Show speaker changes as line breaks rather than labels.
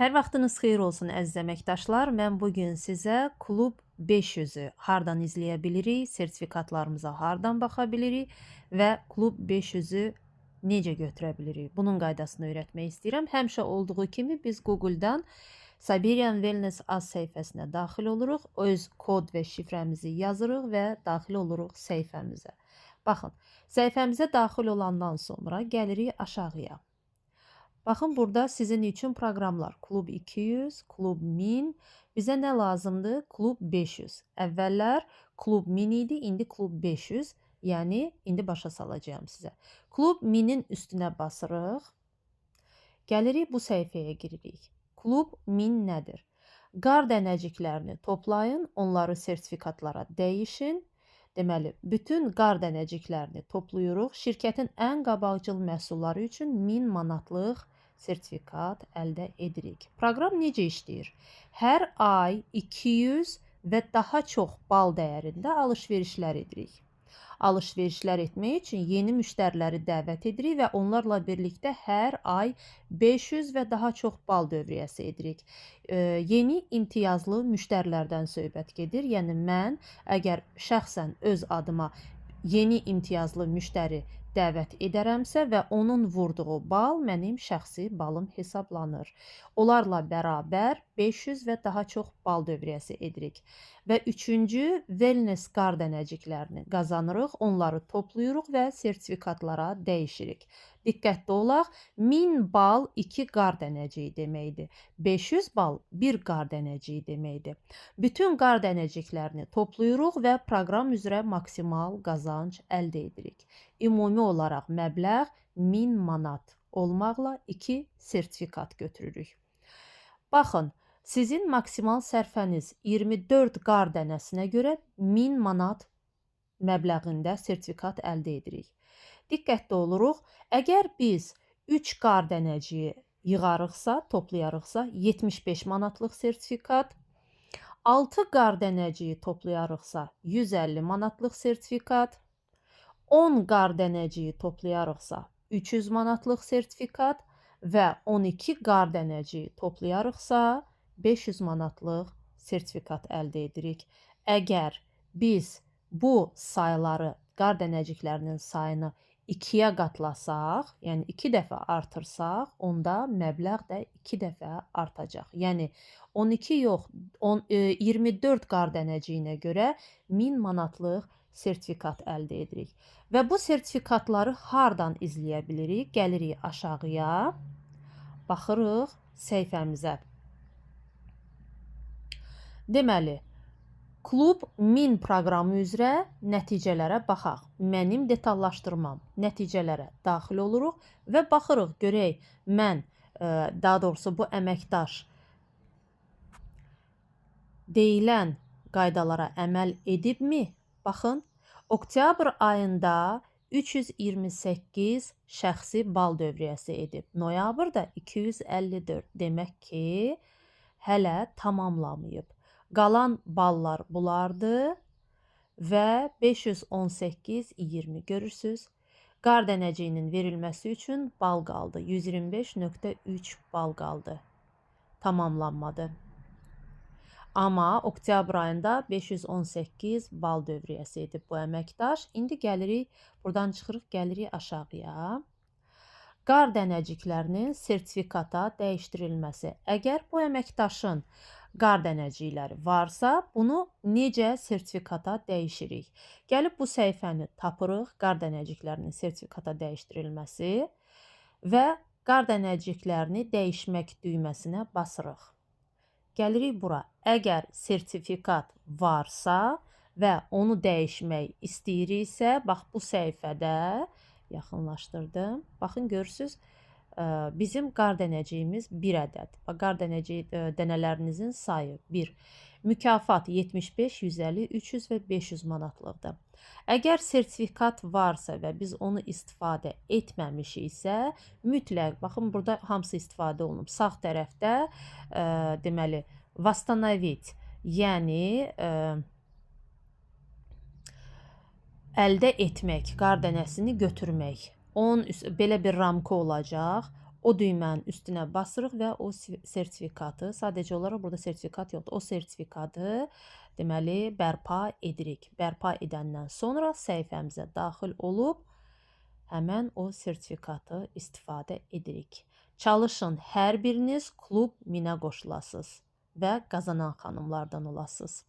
Hər vaxtınız xeyir olsun əziz əməkdaşlar. Mən bu gün sizə Klub 500-ü hardan izləyə bilirik, sertifikatlarımıza hardan baxa bilirik və Klub 500-ü necə götürə bilirik? Bunun qaydasını öyrətmək istəyirəm. Həmişə olduğu kimi biz Google-dan Siberian Wellness Az səhifəsinə daxil oluruq. Öz kod və şifrəmizi yazırıq və daxil oluruq səhifəmizə. Baxın, səhifəmizə daxil olandan sonra gəlirik aşağıya. Baxın, burada sizin üçün proqramlar Klub 200, Klub 1000. Bizə nə lazımdır? Klub 500. Əvvəllər Klub 1000 idi, indi Klub 500. Yəni, indi başa salacağım sizə. Klub 1000-in üstünə basırıq. Gəlirik, bu səhifəyə giririk. Klub 1000 nədir? Qar dənəciklərini toplayın, onları sertifikatlara dəyişin. Deməli, bütün qar dənəciklərini toplayırıq. Şirkətin ən qabaqcıl məhsulları üçün 1000 manatlıq sertifikat əldə edirik. Proqram necə işləyir? Hər ay 200 və daha çox bal dəyərində alış-verişlər edirik. Alış-verişlər etmək üçün yeni müştəriləri dəvət edirik və onlarla birlikdə hər ay 500 və daha çox bal dövriyyəsi edirik. Yeni imtiyazlı müştərilərdən söhbət gedir. Yəni mən əgər şəxsən öz adıma yeni imtiyazlı müştəri dəvət edərəmsə və onun vurduğu bal mənim şəxsi balım hesablanır. Onlarla bərabər 500 və daha çox bal dövriyyəsi edirik. Və üçüncü, wellness qar dənəciklərini qazanırıq, onları toplayırıq və sertifikatlara dəyişirik. Diqqətli olaq, 1000 bal 2 qar dənəciyi deməkdir. 500 bal 1 qar dənəciyi deməkdir. Bütün qar dənəciklərini toplayırıq və proqram üzrə maksimal qazanc əldə edirik. Ümumi olaraq məbləğ 1000 manat olmaqla 2 sertifikat götürürük. Baxın, sizin maksimal sərfəniz 24 qar dənəsinə görə 1000 manat məbləğində sertifikat əldə edirik. Diqqətli oluruq, əgər biz 3 qar dənəciyi yığarıqsa, toplayarıqsa 75 manatlıq sertifikat, 6 qar dənəciyi toplayarıqsa 150 manatlıq sertifikat, 10 qar dənəciyi toplayarıqsa 300 manatlıq sertifikat və 12 qar dənəciyi toplayarıqsa 500 manatlıq sertifikat əldə edirik. Əgər biz bu sayları, qar dənəciklərinin sayını 2-yə qatlasaq, yəni 2 dəfə artırsaq, onda məbləğ də 2 dəfə artacaq. Yəni 12 yox, 24 qar dənəciyinə görə 1000 manatlıq sertifikat əldə edirik. Və bu sertifikatları hardan izləyə bilirik? Gəlirik aşağıya, baxırıq səhifəmizə. Deməli, Klub 1000 proqramı üzrə nəticələrə baxaq. Mənim detallaşdırmam nəticələrə daxil oluruq və baxırıq, görək mən, daha doğrusu bu əməkdaş deyilən qaydalara əməl edibmi? Baxın, oktyabr ayında 328 şəxsi bal dövriyyəsi edib. Noyabrda 254. Demək ki, hələ tamamlamayıb. Qalan ballar bunlardır və 518,20 görürsünüz. Qar dənəciyinin verilməsi üçün bal qaldı. 125,3 bal qaldı. Tamamlanmadı. Amma oktyabr ayında 518 bal dövriyyəsi edib bu əməkdaş. İndi gəlirik, buradan çıxırıq, gəlirik aşağıya. Qar dənəciklərinin sertifikata dəyişdirilməsi. Əgər bu əməkdaşın qar dənəcikləri varsa, bunu necə sertifikata dəyişirik? Gəlib bu səhifəni tapırıq, qar dənəciklərinin sertifikata dəyişdirilməsi və qar dənəciklərini dəyişmək düyməsinə basırıq. Gəlirik bura. Əgər sertifikat varsa və onu dəyişmək istəyiriksə, bax bu səhifədə yaxınlaşdırdım. Baxın, görürsünüz, bizim qar dənəciyimiz 1 ədəd. Bax, qar dənələrinizin sayı 1. Mükafat 75, 150, 300 və 500 manatlıqdır. Əgər sertifikat varsa və biz onu istifadə etməmişiksə, mütləq, baxın, burada hamısı istifadə olunub. Sağ tərəfdə, deməli, vastanovit, yəni əldə etmək, qar dənəsini götürmək. Onun belə bir ramka olacaq. O düymənin üstünə basırıq və o sertifikatı, sadəcə olaraq burada sertifikat yoxdur, o sertifikatı deməli bərpa edirik. Bərpa edəndən sonra səhifəmizə daxil olub həmən o sertifikatı istifadə edirik. Çalışın, hər biriniz Klub 1000-ə qoşulasınız və qazanan xanımlardan olasınız.